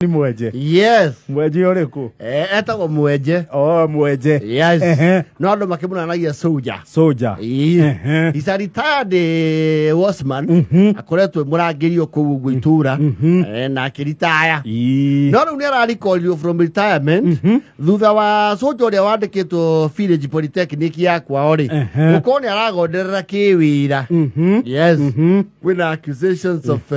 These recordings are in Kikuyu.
Mwenje. Yes. Mwenje ũrĩkũ? Etagwo Mwenje. Oh, Mwenje. Yes. Ehe. No andũ makĩmũnanagia Soldier. Soldier. Ĩĩ. Ehe. He's a retired watchman. Akoretwo mũrangĩri o kũu ũguo itũra. Na akĩritaya. Ĩĩ. No rĩu nĩ ararikorirwo from retirement thutha wa soldier ũrĩa wandĩkĩtwo Village Polytechnic ya kwao rĩ, Ehe. gũkorwo nĩ aragonderera kĩwĩra. Yes. Kwĩna accusations of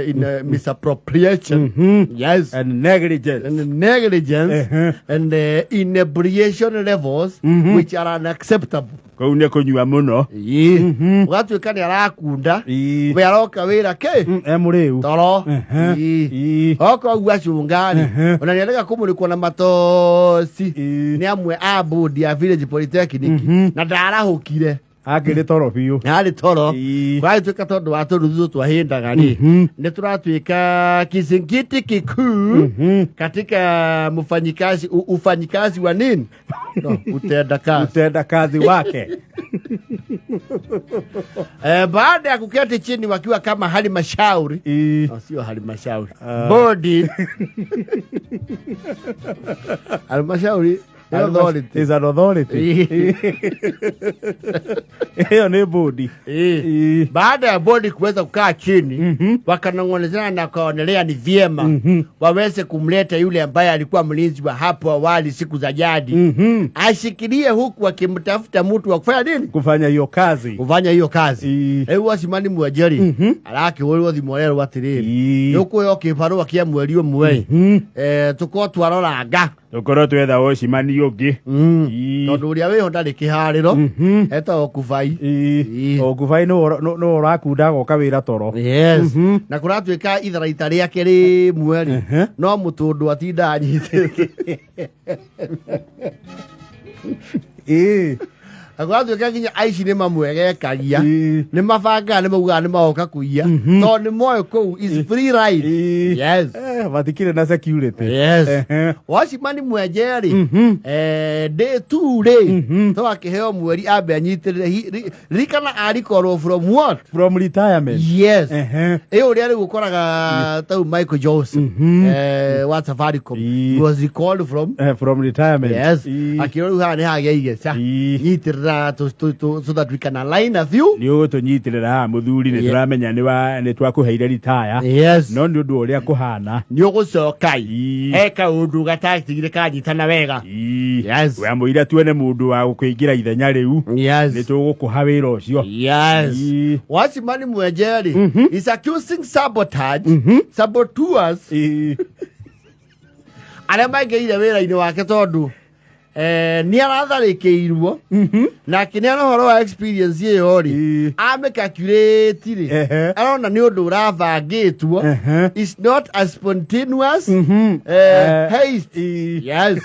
in, misappropriation. Yes. And negligence. And negligence. Ehe. And inebriation levels which are unacceptable. Kũu nĩ kũnyua mũno. Ĩĩ. Ũgatuĩka nĩ arakunda. Ĩĩ. We aroka wĩra kĩ? E mũrĩu. Toro. Ehe. Ĩĩ. Ĩĩ. Oka ũguo acunga rĩ, Ehe. ona nĩarega kũmũrĩkwo na matoci Ĩĩ. nĩ amwe a board ya Village Polytechnic na ndarahũkire. Akĩrĩ toro biũ. Yarĩ toro. Ĩĩ. Kũragĩtuĩka tondũ wa tũruthu twahĩndaga rĩ, nĩ tũratuĩka kizingiti kikuu katika mfanyikazi ufanyikazi wa nini, no, utenda kazi. Utenda kazi wake. Baada ya kuketi chini wakiwa kama halmashauri. Ĩĩ. No, sio halmashauri. Ah. Bodi halmashauri nĩ authority. Is an authority. Ĩyo nĩ bodi. Ĩĩ. Ĩĩ. Baada ya bodi kuweza kukaa chini, wakanong'onezana na wakaonelea ni vyema waweze kumleta yule ambaye alikuwa mlinzi wa hapo awali siku za jadi, ashikilie huku akimtafuta mtu wa kufanya nini? Kufanya hiyo kazi. Kufanya hiyo kazi. Ĩĩ. Rĩu wacimani mwenjeri arakĩhũrĩrwo thimũ arerwo atĩrĩrĩ, Ĩĩ. nĩ ũkuoya kĩbarũa kĩa mweri ũmwe, tũkorwo twaroranga. Tũkorwo twetha wocimani ũngĩ. Ĩĩ. Tondũ ũrĩa wĩho ndarĩ kĩharĩro, etagwo Kubai. Ĩĩ. Ĩĩ. O Kubai nĩwe ũrakunda agoka wĩra toro. Yes. Na kũratuĩka itharaita rĩake rĩmwe rĩ, Ehe. no mũtũndũ atinda anyitĩte. Ĩĩ. Na kũratuĩka nginya aici nĩ mamwegekagia. Ĩĩ. Nĩ mabangaga, nĩ maugaga nĩ magoka kũiya tondũ nĩ moĩ kũu is free ride. Ĩĩ. Yes. Matikĩrĩ na security. Yes. Ehe. Wacimani mwenje rĩ, day two rĩ, to akĩheo mweri ambe anyitĩrĩre. Ririkana arikorwo from what? From retirement. Yes. Ehe. Ĩ ũrĩa rĩu ũkoraga tau Michael Joseph wa Safaricom. Ĩĩ. He was recalled from From retirement. Yes. Ĩĩ. Akĩrwo rĩu haha nĩ hagĩa igeca, Ĩĩ. nyitĩrĩra so that we can align a few. Nĩ ũgũtũnyitĩrĩra haha mũthuri, nĩ tũramenya nĩ twakũheire ritaya, Yes. no nĩ ũndũ wa ũrĩa kũhana Nĩ ũgũcoka. Ĩĩ. He kaũndũ gatatigire kanyitana wega. Ĩĩ. Yes. Wamũira tuone mũndũ wa gũkũingĩra ithenya rĩu, Yes. nĩ tũgũkũha wĩra ũcio. Yes. Ĩĩ. Wacimani mwenjeri is accusing sabotage, saboteurs Ĩĩ. arĩa maingĩrire wĩra-inĩ wake tondũ nĩ aratharĩkĩirwo na akĩneana ũhoro wa experience ĩyo rĩ, Ĩĩ. amĩcalculate rĩ, Ehe. arona nĩ ũndũ ũrabangĩtwo. Ehe. Is not a spontaneous haste. Ĩĩ. Yes.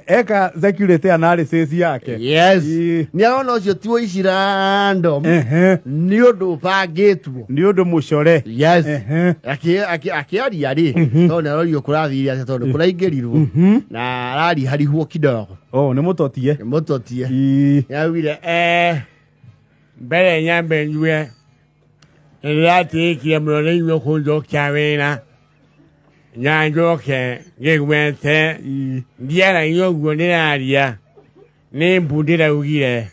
Eka security analysis yake. Yes. Ĩĩ. Nĩ arona ũcio ti ũici random, Ehe. nĩ ũndũ ũbangĩtwo. Nĩ ũndũ mũcore. Yes. Ehe. Akĩaria rĩ, tondũ nĩ arorio kũrathire atĩa, tondũ kũraingĩrirwo na arariharihwo kidogo. Oh, nĩ mũtotie. Nĩ mũtotie. Ĩĩ. Nĩaugire mbere nyambe ngue nĩndĩratĩĩkire mũno nĩ inyuĩ kũnjokia wĩra na njoke ngĩgwete. Ĩĩ. Ndiaragia ũguo ndĩraria nĩ mbu ndĩraugire.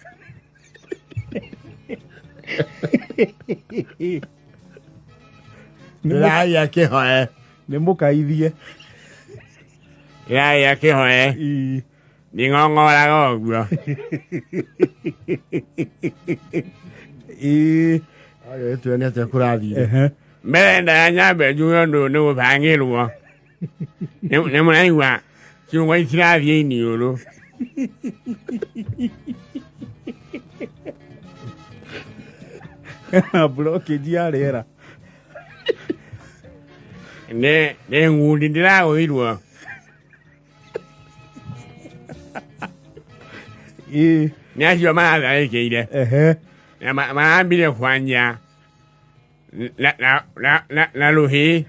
Ndĩraria kĩhoe. Nĩ mũkaithie. Ndĩraria kĩhoe. Ĩĩ. Nding'ong'oraga ũguo. Ĩĩ. Tuone atĩa kũrathire. Ehe. Mbere ndaya nyambe njuge ũndũ ũyũ nĩ gũbangĩrwo. Nĩ mũraigua ciugo itirathiĩ iniũrũ. Blockage ya rĩera. Nĩ ngundi ndĩragũthirwo. Ĩĩ. Nĩ acio maratharĩkĩire. Ehe. Na marambire kwanja na rũhĩ.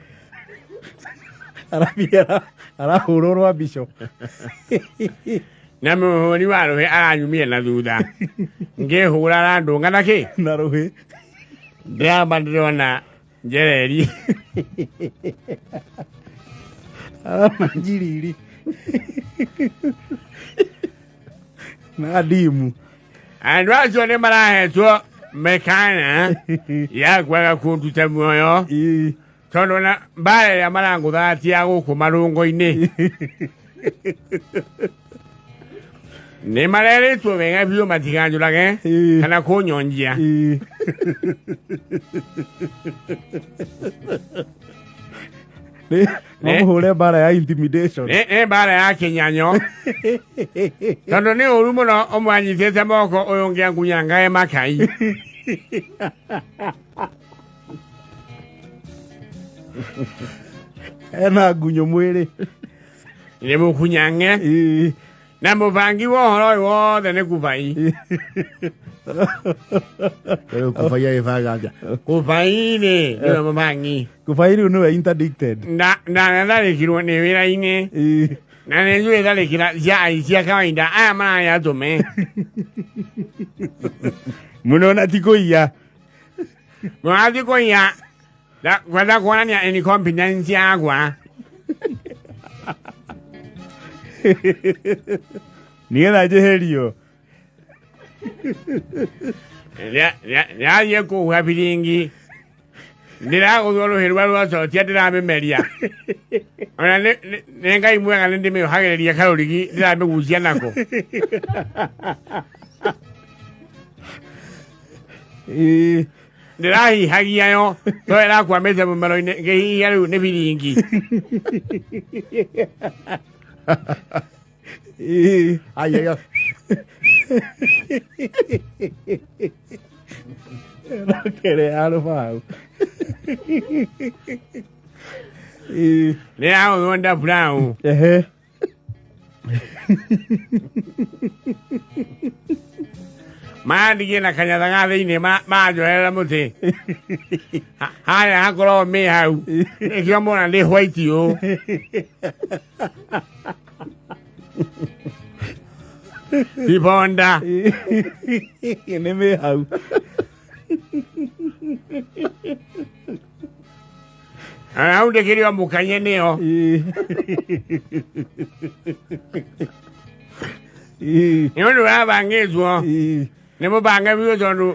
Arambire arahũrwo rwa mbico. Na mũhũri wa rũhĩ aranyumire na thutha. Ngĩhũra arandũnga na kĩ? Na rũhĩ. Ndĩramba ndĩrona njereri. Arona njiriri na ndimu. Andũ acio nĩ marahetwo mĩkana ya kwaga kũnduta muoyo tondũ na mbara ĩrĩa marangũthaga ti ya gũkũ marũngo-inĩ. Nĩ marerĩtwo wega biũ matikanjũrage kana kũnyonjia. Mamũhũre mbara ya intimidation. Nĩ mbara ya kĩnyanyo tondũ nĩ ũru mũno ũmwe anyitĩte moko ũyũ ũngĩ angunyangae makai. Ena ngunyo mwĩrĩ. Nĩ mũkunyange na mũbangi wa ũhoro ũyũ wothe nĩ kubai. Rĩu kubai agĩbanga atĩa? Kubai rĩ nĩwe mũbangi. Kubai rĩu nĩwe interdicted. Ndanatharĩkirwo nĩ wĩra-inĩ na nĩ njũĩ tharĩkĩra cia aici a kawaida aya mararĩ atũme. Mũno na ti kũiya. Mũno ti kũiya. Kwenda kuonania incompetence yakwa. Nĩgetha njeherio. Nĩathiĩ kũhuha biringi ndĩragũthwo rũhĩ rwa rwacotia ndĩramĩmeria ona nĩ Ngai mwega nĩ ndĩmĩohagĩrĩria karũrigi ndĩramĩgucia nako. Ndĩrahihagia yo to ĩrakwamĩte mũmero-inĩ ngĩhihia rĩu nĩ biringi. Ai, ai. Rokere ya rũbaũ. Nĩ yagũthwo ndaburaũ. Ehe. Mandigie na kanyatha ga thĩinĩ manjoherera mũtĩ. Harĩa hakoragwo mĩ hau. Nĩkĩo mona ndĩ white ũũ. Ibonda. Nĩ mĩ hau. Hau ndĩkĩrĩ o mũkanye nĩyo. Nĩ ũndũ wabangĩtwo nĩ mũbange biũ tondũ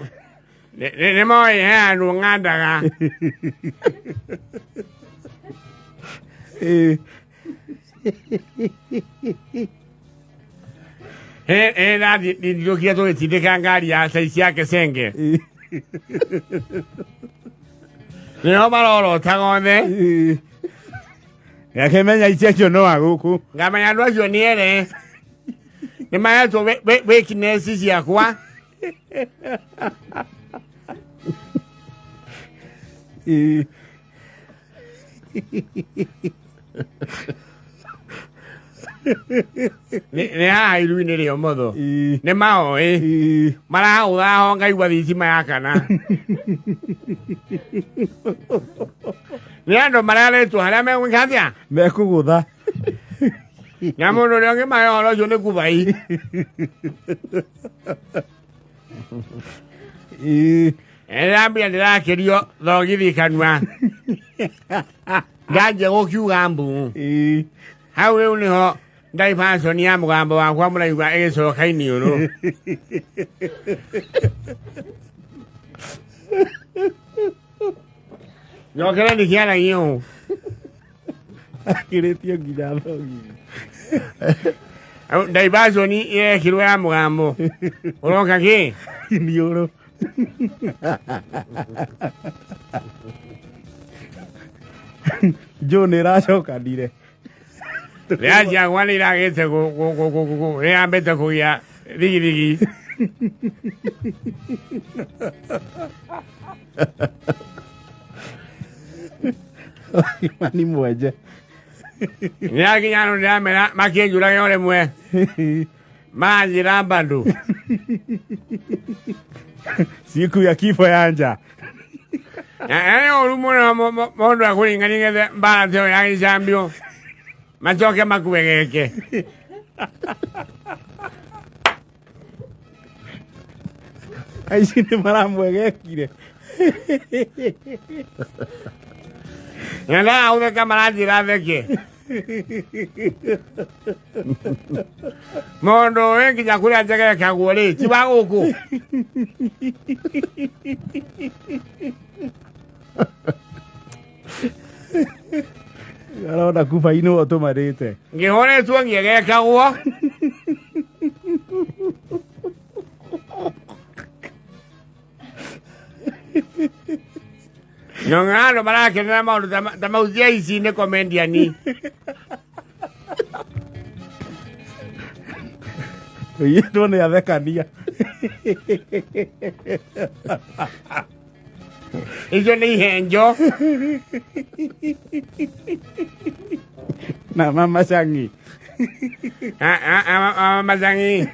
nĩ moĩ he handũ ng'andaga. Ndathiũkire tũgĩtindĩka ngari ya cai cia Kesenge. Nĩho marorotaga othe. Gakĩmenya ici acio no a gũkũ. Ngamenya andũ acio nĩ ere. Nĩ mahetwo weakness ciakwa. Nĩ haha iru-inĩ rĩa ũmotho. Nĩ maoĩ. Marahũra ho ngaigua thitima yakana. Nĩ andũ mararĩtwo harĩa megwĩka atĩa? Mekũgũtha. Na mũndũ ũrĩa ũngĩmahe ũhoro ũcio nĩ kubai. Ndĩrambia ndĩrakĩrio thogithi kanua. Ndanjia gũkiuga mbu. Hau rĩu nĩho diversion ya mũgambo wakwa mũraigua ĩgĩcoka iniũrũ. Njokere ndikĩaragia ũũ. Akĩrĩtio nginya thogithi. Diversion ĩrekirwo ya mũgambo. Ũroka kĩ? Iniũrũ. Joe nĩ ĩracokanire. Rĩa ciakwa nĩ iragĩte nĩ yambĩte kũgĩa thigithigi. Mani mwenje. Nĩ yakinya handũ ndĩramera makĩnjũrage o rĩmwe. Manjĩra bado. Siku ya kifo yanja. Nĩ ũru mũno mũndũ akũringaringe mbara ta ĩyo ya gĩcambio macoke makuegeke. Aici nĩ maramwegekire. Na ndagatheka maranjĩra theke. Mũndũ wĩ nginya kũrĩa njegekagwo rĩ ti wa gũkũ. Arona kuba-inĩ we ũtũmarĩte. Ngĩhũrĩtwo ngĩegekagwo. Nyong'a andũ marakenera maũndũ ta mau cia ici nĩ comedian. Ũiyĩtwo nĩ athekania. Icio nĩ ihenjo. Na mama cangi. Macangi.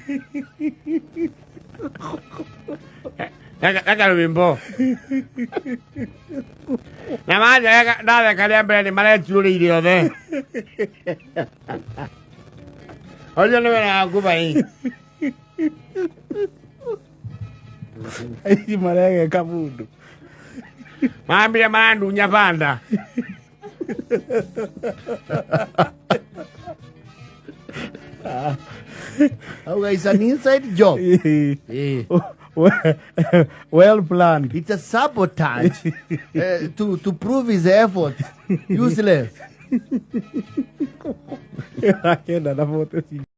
Eka rwĩmbo. Na manjega ndatheka rĩa mbere nĩ maretiũrĩire othe. Ũcio nĩ wĩra waku bai. Aici maregeka mũndũ. Mambire marandunya banda. Auga it's an inside job. Eh. Well planned. It's a sabotage to prove his effort useless. Akenda na 46.